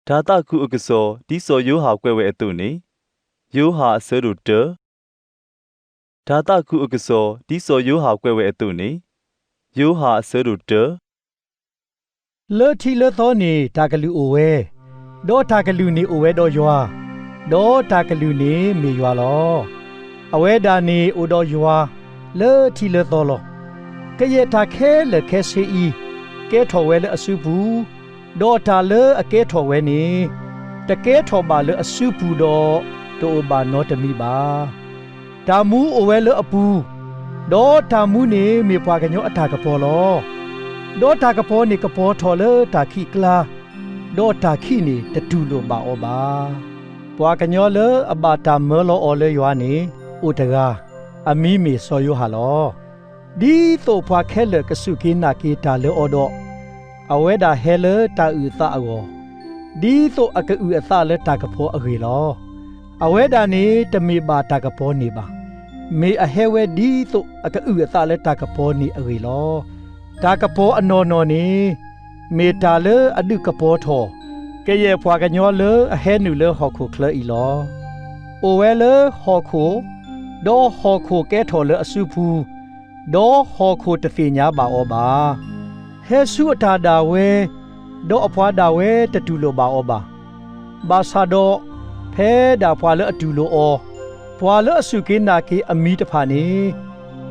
တၢ်သးခုအကစီၣ် ဒ်စီၤယိၤဟၣ်ကွဲးဝဲအသိးန့ၣ်, ယိၤဟၣ်အဆၢဒိၣ်တၢ. တၢ်သးခုအကစီၣ် ဒ်စီၤယိၤဟၣ်ကွဲးဝဲအသိးန့ၣ်, ယိၤဟၣ်အဆၢဒိၣ်တၢ. လၢထံလၢသီန့ၣ်တၢ်ကလုၢ်အိၣ်ဝဲ, ဒီးတၢ်ကလုၢ်န့ၣ်အိၣ်ဝဲဒီးယွၤ, ဒီးတၢ်ကလုၢ်န့ၣ်မ့ၢ်ယွၤလီၤ. အဝဲဒၣ်န့ၣ်အိၣ်ဒီးယွၤလၢထံလၢသီလီၤ. ကယဲၢ်တၢ်ခဲလၢာ်ခဲဆ့အံၤ ကဲထီၣ်ဝဲလၢအစုပူၤ, ဒီးတၢ်လၢအကဲထီၣ်ဝဲန့ၣ် တကဲထီၣ်ဘၣ်လၢအစုပူၤဒီး တအိၣ်ဘၣ်နီတမံၤဘၣ်. တၢ်မူအိၣ်ဝဲလၢအပူၤ, ဒီးတၢ်မူန့ၣ်မ့ၢ်ပှၤကညီအတၢ်ကပီၤလီၤ. ဒီးတၢ်ကပီၤန့ၣ်ကပီၤထီၣ်လၢတၢ်ခံးအကျါ, ဒီးတၢ်ခံးန့ၣ်တတူၢ်လိာ်ဘၣ်အီၤဘၣ်. ပှၤကညီလၢအဘၣ်တၢ်မၢလီၤအီၤလၢယွၤန့ၣ်အိၣ်တဂၤ, အမံၤမ့ၢ်စီၤယိၤဟၣ်လီၤ. ဒ်သိးပှၤခဲလၢာ်ကစူၢ်က့ၤနာ်က့ၤတၢ်လၢအီၤဒီး, အဝဲဒၣ်ဟဲလၢတၢ်အုၣ်အသးအဂီၢ်, ဒ်သိးအကအုၣ်အသးလၢတၢ်ကပီၤအဂ့ၢ်လီၤ. အဝဲဒၣ်န့ၣ်တမ့ၢ်ဘၣ်တၢ်ကပီၤန့ၣ်ဘၣ်. မ့ၢ်အဟဲဝဲဒ်သိးအကအုၣ်အသးလၢတၢ်ကပီၤန့ၣ်အဂ့ၢ်လီၤ. တၢ်ကပီၤအနီၢ်နီၢ်န့ၣ် မ့ၢ်တၢ်လၢအဒုးကပီၤထီၣ် ကယဲၢ်ပှၤကညီလၢအဟဲနုာ်လၢဟီၣ်ခိၣ်ချၢအံၤလီၤ. အိၣ်ဝဲလၢဟီၣ်ခိၣ်, ဒီးဟီၣ်ခိၣ်ကဲထီၣ်လၢအစုပူၤ, ဒီးဟီၣ်ခိၣ်တသ့ၣ်ညါဘၣ်အီၤဘၣ်. ဟဲဆူအတၢ်ဒၣ်ဝဲ, ဒီးအပှၤဒၣ်ဝဲတတူၢ်လိာ်ဘၣ်အီၤဘၣ်. ဘၣ်ဆၣ်ဒီး, ဖဲဒၣ်ပှၤလၢအတူၢ်လိာ်အီၤ, ပှၤလၢအစူၢ်က့ၤနာ်က့ၤအမံၤတဖၣ်န့ၣ်,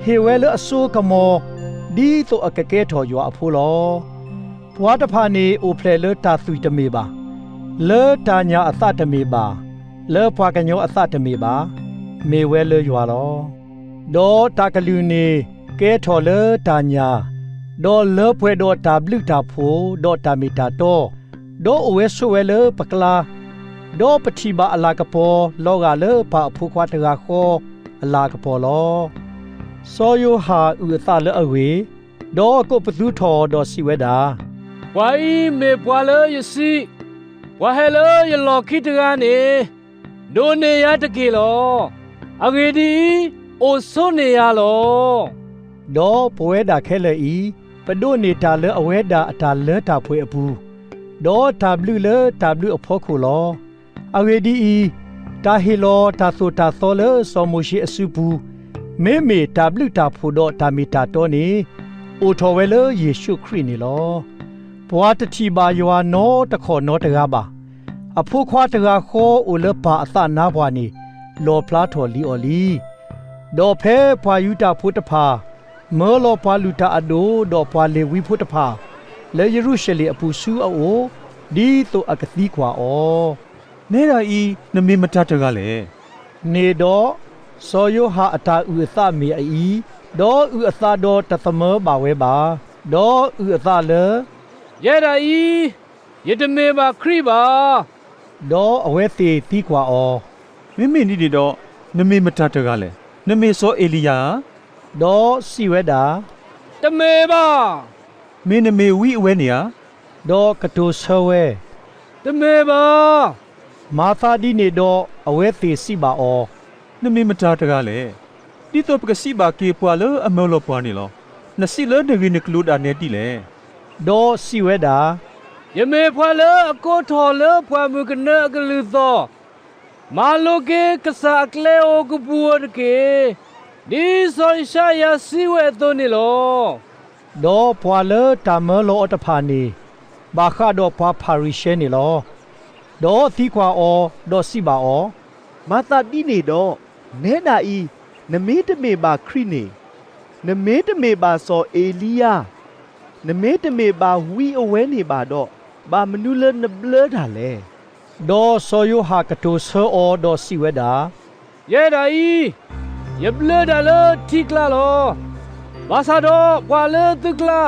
ဟ့ၣ်ဝဲလၢအစိကမီၤ, ဒ်သိးအကကဲထီၣ်ယွၤအဖိလီၤ. ပှၤတဖၣ်န့ၣ်အိၣ်ဖျဲၣ်လၢတၢ်သွံၣ်တမ့ၢ်ဘၣ်, လၢတၢ်ညၣ်အသးတမ့ၢ်ဘၣ်, လၢပှၤကညီအသးတမ့ၢ်ဘၣ်, မ့ၢ်ဝဲလၢယွၤလီၤ. ဒီးတၢ်ကလုၢ်န့ၣ်ကဲထီၣ်လၢတၢ်ညၣ်, ဒီးလၢပှဲၤဒီးတၢ်ဘျုးတၢ်ဖှိၣ်, ဒီးတၢ်မ့ၢ်တၢ်တီ, ဒီးအိၣ်ဝဲဆိးဝဲလၢပကျါ, ဒီးပထံၣ်ဘၣ်အလၤကပီၤလီၤဂာ်လၢပၢ်အဖိခွါတဂၤဃီအလၤကပီၤလီၤ. စီၤယိၤဟၣ်အုၣ်အသးလၢအဂ့ၢ်, ဒီးကိးပသူထီၣ်ဒီးစံးဝဲဒၣ်, ပှၤအံၤမ့ၢ်ပှၤလၢယစံး, ပှၤဟဲလၢယလီၢ်ခံတဂၤန့ၣ်, ဒိးန့ၢ်ယၤတက့ၢ်လီၤ. အဂ့ၢ်ဒ်အံၤ, အိၣ်ဆိးန့ၢ်ယၤလီၤ. ဒီးပဝဲဒၣ်ခဲလၢာ်အံၤ, ပဒိးန့ၢ်တၢ်လၢအဝဲဒၣ်အတၢ်လၢတၢ်ပှဲၤအပူၤ, ဒီးတၢ်ဘျုးလၢတၢ်ဘျုးအဖီခိၣ်လီၤ. အဂ့ၢ်ဒ်အံၤ, တၢ်ဟ့ၣ်လီၤတၢ်သိၣ်တၢ်သီလၢစီၤမိၤၡ့အစုပူၤ, မ့မ့ၢ်တၢ်ဘျုးတၢ်ဖှိၣ်ဒီးတၢ်မ့ၢ်တၢ်တီန့ၣ်, အိၣ်ထီၣ်ဝဲလၢယ့ၣ်ၡူးခရံာ်န့ၣ်လီၤ. ပှၤတထံၣ်ဘၣ်ယွၤနီတခီၣ်နီတဂၤဘၣ်. အဖိခွါတဂၤဃီအိၣ်လၢပၢ်အသးနါပှၢ်န့ၣ်, လီၣ်ဖျါထီၣ်လံအီၤလံ. ဒီးဖဲပှၤယူဒၤဖိတဖၣ် မၢလီၤပှၤလုၢ်တၢ်အဒိၣ်ဒီးပှၤလ့ၤဝံဖိတဖၣ် လၢယရူၤၡလ့ၣ်အပူၤဆူအအိၣ်, ဒ်သိးအကသံကွၢ်အီၤ, နဲဒၣ်အံၤ, နမ့ၢ်မတၤတဂၤလဲၣ်. န့ၣ်ဒီး, စီၤယိၤဟၣ်အတၢ်အုၣ်အသးမ့ၢ်အအံၤ, ဒီးအုၣ်အသးဒီးတသမၢဘၣ်ဝဲဘၣ်, ဒီးအုၣ်အသးလၢ, ယဲဒၣ်အံၤ, ယတမ့ၢ်ဘၣ်ခရံာ်ဘၣ်. ဒီးအဝဲသ့ၣ်သံကွၢ်အီၤ, မ့မ့ၢ်ဒ်န့ၣ်ဒီး, နမ့ၢ်မတၤတဂၤလဲၣ်. နမ့ၢ်စီၤအ့လံယၤဧါ. ဒီးစံးဝဲဒၣ်, တမ့ၢ်ဘၣ်. မ့ၢ်နမ့ၢ်ဝံအဝဲန့ၣ်ဧါ. ဒီးကတိၤဆၢဝဲ, တမ့ၢ်ဘၣ်. မၤသးဒ်န့ၣ်ဒီးအဝဲသ့ၣ်စံးဘၣ်အီၤ, နမ့ၢ်မတၤတဂၤလဲၣ်. ဒ်သိးပကစံးဘၣ်က့ၤပှၤလၢအမၢလီၤပှၤန့ၣ်လီၤ. နစံးလၢနဂ့ၢ်နကျိၤဒၣ်နဲဒ်လဲၣ်. ဒီးစံးဝဲဒၣ်, ယမ့ၢ်ပှၤလၢအကိးထီၣ်လၢပှၢ်မုၢ်ကနၢအကလုၢ်သီၣ်, မၤလိက့ၤကစၢ်အကျဲအိၣ်ကပူၤဧိၤတက့ၢ်. ဒ်စီၤယၡါယၤစံးဝဲအသိးန့ၣ်လီၤ. ဒီးပှၤလၢတၢ်မၢလီၤအီၤတဖၣ်န့ၣ်, ဘၣ်ဃးဒီးပှၤဖၤရံၤၡဲန့ၣ်လီၤ. ဒီးသံကွၢ်အီၤ, ဒီးစံးဘၣ်အီၤ, မၤသးဒ်န့ၣ်ဒီး, နဲဒၣ်အံၤ, နမ့တမ့ၢ်ဘၣ်ခရံာ်န့ၣ်, နမ့တမ့ၢ်ဘၣ်စီၤအ့လံယၤ, နမ့တမ့ၢ်ဘၣ်ဝံအဝဲန့ၣ်ဘၣ်ဒီး, ဘၣ်မနုၤလၢနဘျၢတၢ်လဲၣ်. ဒီးစီၤယိၤဟၣ်ကတိၤဆၢအီၤဒီးစံးဝဲဒၣ်, ယဲဒၣ်အံၤ, ယဘျၢတၢ်လၢထံကျါလီၤ. ဘၣ်ဆၣ်ဒီးပှၤလၢသုကျါ,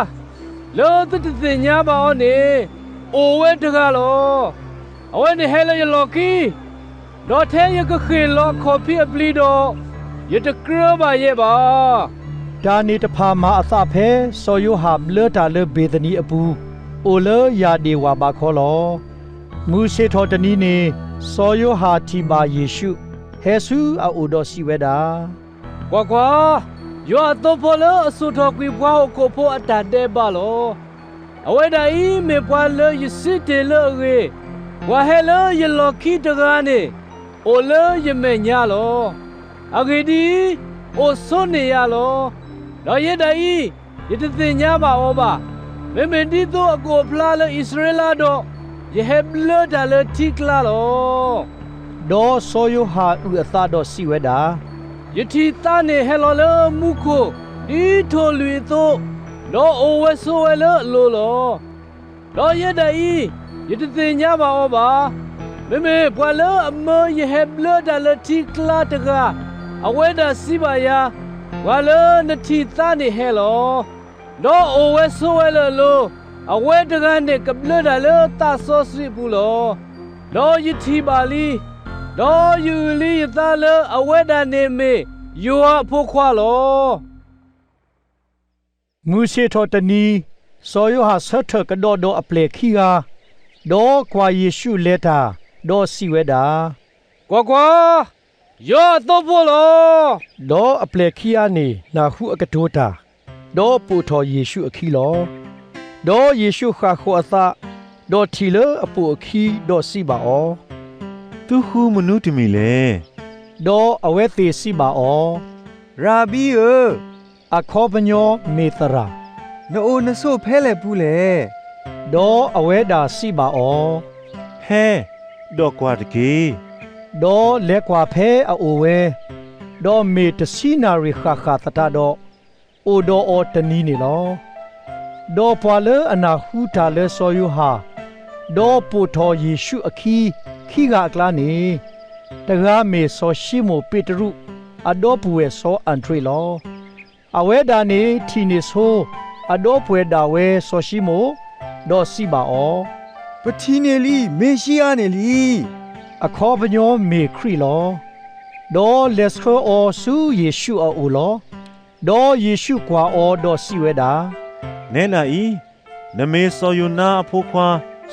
လၢသုတသ့ၣ်ညါဘၣ်အီၤန့ၣ်, အိၣ်ဝဲတဂၤလီၤ. အဝဲန့ၣ်ဟဲလၢယလီၢ်ခံ, ဒီးထဲယကဃ့ၢ်လီၤအခီၣ်ဖံးအပျံၤဒီး, ယတကြၢးဘၣ်ယဲဘၣ်. တၢ်န့ၣ်တဖၣ်မၤအသးဖဲစီၤယိၤဟၣ်ဘျၢတၢ်လၢဘ့ၤသနံအပူၤ, အိၣ်လၢယၢ်ဒ့ၣ်ဝၢ်ဘးခီလီၤ. မုၢ်ဆ့ၣ်ထီၣ်တနံၤန့ၣ်, စီၤယိၤဟၣ်ထံၣ်ဘၣ်ယ့ၣ်ၡူး, ဟဲဆူအအိၣ်ဒီးစံးဝဲဒၣ်, ကွၢ်ကွၢ်, ယွၤအသိဖိလၢအစိာ်ထီၣ်ကွံာ်ပှၤဟီၣ်ခိၣ်ဖိအတၢ်ဒဲးဘးလီၤ. အဝဲဒၣ်အံၤမ့ၢ်ပှၤလၢယစံးတ့ၢ်လၢအဂ့ၢ်, ပှၤဟဲလၢယလီၢ်ခံတဂၤန့ၣ် အိၣ်လၢယမဲာ်ညါလီၤ. အဂ့ၢ်ဒ်အံၤ, အိၣ်ဆိန့ၢ်ယၤလီၤ. ဒီးယဲဒၣ်အံၤ, ယတသ့ၣ်ညါဘၣ်အီၤဘၣ်. မ့မ့ၢ်ဒ်သိးအကအိၣ်ဖျါလၢအံၣ်စရ့လးဒီး, ယဟဲဘျၢတၢ်လၢထံကျါလီၤ. ဒီးစီၤယိၤဟၣ်အုၣ်အသးဒီးစံးဝဲဒၣ်, ယထံၣ်သးန့ၣ်ဟဲလီၤလၢမူခိၣ် ဒ်ထိၣ်လွံၢ်အသိး, ဒီးအိၣ်ဝဲဆိးဝဲလၢအလိၤလီၤ. ဒီးယဲဒၣ်အံၤ, ယတသ့ၣ်ညါဘၣ်အီၤဘၣ်. မ့မ့ၢ်ပှၤလၢအမၢယဟဲဘျၢတၢ်လၢထံကျါတဂၤ, အဝဲဒၣ်စံးဘၣ်ယၤ, ပှၤလၢနထံၣ်သးန့ၣ်ဟဲလီၤ. ဒီးအိၣ်ဝဲဆိးဝဲလၢအလိၤ, အဝဲတဂၤန့ၣ်ကဘျၢတၢ်လၢသးစီဆှံအပူၤလီၤ. ဒီးယထံၣ်ဘၣ်လံ, ဒီးယအုၣ်လံယသးလၢအဝဲဒၣ်န့ၣ်မ့ၢ်ယွၤအဖိခွါလီၤ. မုၢ်ဆ့ၣ်ထီၣ်တနံၤ, စီၤယိၤဟၣ်ဆၢထၢၣ်ကဒီးဒီးအပျဲၢ်ခံဂၤ, ဒီးကွၢ်ယ့ၣ်ၡူးလဲၤတၢ်, ဒီးစံးဝဲဒၣ်, ကွၢ်ကွၢ်, ယွၤအသိဖိလီၤ. ဒီးအပျဲၢ်ခံဂၤန့ၣ်နၢ်ဟူအကတိၤတၢ်, ဒီးပိာ်ထီၣ်ယ့ၣ်ၡူးအခံလီၤ. ဒီးယ့ၣ်ၡူးဃၣ်ဃီၤအသး, ဒီးထံၣ်လၢအပိာ်အခံ, ဒီးစံးဘၣ်အီၤ, သုဃုမနုၤတမံၤလဲၣ်. ဒီးအဝဲသ့ၣ်စံးဘၣ်အီၤ, ရၤဘံဧၢ, အခီပညီမ့ၢ်သရၣ်, နအိၣ်နဆိးဖဲလဲၣ်ပူၤလဲၣ်. ဒီးအဝဲဒၣ်စံးဘၣ်အီၤ, ဟဲ, ဒီးကွၢ်တက့ၢ်. ဒီးလဲၤကွၢ်ဖဲအအိၣ်ဝဲ, ဒီးမ့ၢ်တဆံနၣ်ရံၣ်ဃၣ်ဃၣ်သတးဒီး, အိၣ်ဒီးအီၤတနံၤန့ၣ်လီၤ. ဒီးပှၤလၢအနၢ်ဟူတၢ်လၢစီၤယိၤဟၣ်, ဒီးပိာ်ထီၣ်ယ့ၣ်ၡူးအခံ, ခံဂၤအကျါန့ၣ်, တဂၤမ့ၢ်စီၤၡံမိၣ်ပ့းတရူး, အဒီပုၢ်ဝဲၢ်စီၤအၤဒြ့းလီၤ. အဝဲဒၣ်န့ၣ်ထံၣ်န့ၢ်ဆိ, အဒီပုၢ်ဝဲၢ်ဒၣ်ဝဲစီၤၡံမိၣ်, ဒီးစံးဘၣ်အီၤ, ပထံၣ်န့ၢ်လံ မ့ၤၡံအၤန့ၣ်လံ. အခီပညီမ့ၢ်ခရံာ်လီၤ. ဒီးလဲၤဆှၢအီၤဆူယ့ၣ်ၡူးအအိၣ်လီၤ. ဒီးယ့ၣ်ၡူးကွၢ်အီၤဒီးစံးဝဲဒၣ်, နဲဒၣ်အံၤ, နမ့ၢ်စီၤယိၤနါအဖိခွါ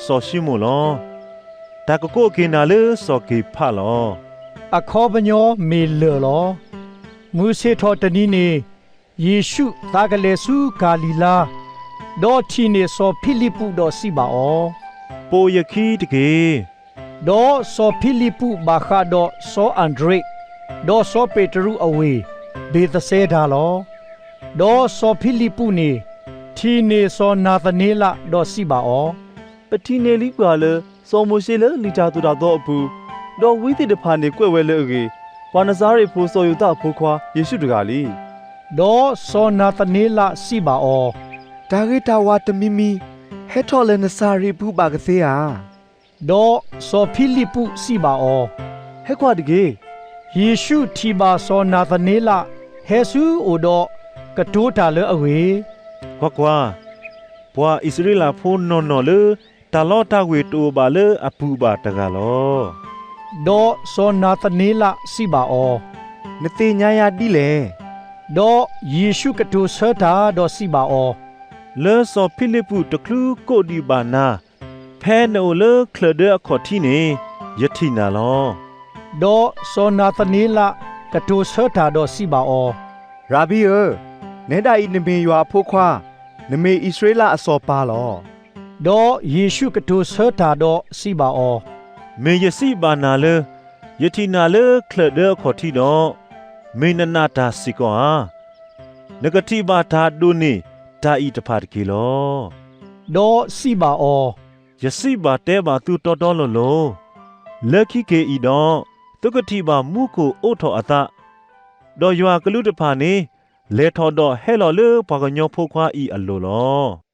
စီၤၡံမိၣ်လီၤ. တၢ်ကကိးက့ၤနၤလၢစီၤက့ၤဖးလီၤ. အခီပညီမ့ၢ်လၢၢ်လီၤ. မုၢ်ဆ့ၣ်ထီၣ်တနံၤန့ၣ်, ယ့ၣ်ၡူးသးကလဲၤဆူကၤလံၤလါ, ဒီးထံၣ်န့ၢ်စီၤဖံလံးပူးဒီးစံးဘၣ်အီၤ, ပိာ်ယခံတက့ၢ်. ဒီးစီၤဖံလံးပူးဘၣ်ဃးဒီးစီၤအၤဒြ့း, ဒီးစီၤပ့းတရူးအဝ့ၢ်, ဘ့းသစဲဒါလီၤ. ဒီးစီၤဖံလံးပူးန့ၣ်, ထံၣ်န့ၢ်စီၤနၤသန့လးဒီးစံးဘၣ်အီၤ, ပထံၣ်န့ၢ်လံပှၤလၢစီၤမိၤၡ့လၢလံာ်တၢ်သိၣ်တၢ်သီအပူၤ, ဒီးဝံသ့ၣ်တဖၣ်န့ၣ်ကွဲးဝဲလၢအဂ့ၢ်, ပှၤနစၤရ့းဖိစီၤယိၤသးအဖိခွါယ့ၣ်ၡူးတဂၤလံ. ဒီးစီၤနၤသန့လးစံးဘၣ်အီၤ, တၢ်ဂ့ၤတၢ်ဝါတမံၤမံၤ ဟဲထီၣ်လၢနစၤရ့းပူၤဘၣ်ကသ့ဧါ. ဒီးစီၤဖံလံးပူးစံးဘၣ်အီၤ, ဟဲကွၢ်တက့ၢ်. ယ့ၣ်ၡူးထံၣ်ဘၣ်စီၤနၤသန့လးဟဲဆူအအိၣ်ဒီးကတိၤတၢ်လၢအဂ့ၢ်, ကွၢ်ကွၢ်, ပှၤအံၣ်စရ့လးဖိနီၢ်နီၢ်လၢတၢ်လီတၢ်ဝ့ၤတအိၣ်ဘၣ်လၢအပူၤဘၣ်တဂၤလီၤ. ဒီးစီၤနၤသန့လးစံးဘၣ်အီၤ, နသ့ၣ်ညါယၤဒ်လဲၣ်. ဒီးယ့ၣ်ၡူးကတိၤဆၢတၢ်ဒီးစံးဘၣ်အီၤ, လၢစီၤဖံလံးပူးတချုးကိးဒံးဘၣ်နၤ, ဖဲနအိၣ်လၢချၢၣ်ဒၢအခီၣ်ထံးန့ၣ်, ယထံၣ်နၤလီၤ. ဒီးစီၤနၤသန့လးကတိၤဆၢတၢ်ဒီးစံးဘၣ်အီၤ, ရၤဘံဧၢ, နဲဒၣ်အံၤနမ့ၢ်ယွၤအဖိခွါ, နမ့ၢ်အံၣ်စရ့လးအစီၤပၤလီၤ. ဒီးယ့ၣ်ၡူးကတိၤဆၢတၢ်ဒီးစံးဘၣ်အီၤ, မ့ၢ်ယစံးဘၣ်နၤလၢ ယထံၣ်နၤလၢချၢၣ်ဒၢအခီၣ်ထံးဒီး, မ့ၢ်နနာ်တၢ်စ့ၢ်ကီးဧါ. နကထံၣ်ဘၣ်တၢ်ဒိၣ်န့ၢ်တၢ်အံၤတဖၣ်တက့ၢ်လီၤ. ဒီးစံးဘၣ်အီၤ, ယစံးဘၣ်တဲဘၣ်သုတီတီလိၤလိၤ, လၢခံက့ၤအံၤဒီး, သုကထံၣ်ဘၣ်မူခိၣ်အိးထီၣ်အသး, ဒီးယွၤအကလူးတဖၣ်န့ၣ် လဲၤထီၣ်ဒီးဟဲလီၤလၢပှၤကညီဖိခွါအံၤအလိၤလီၤ.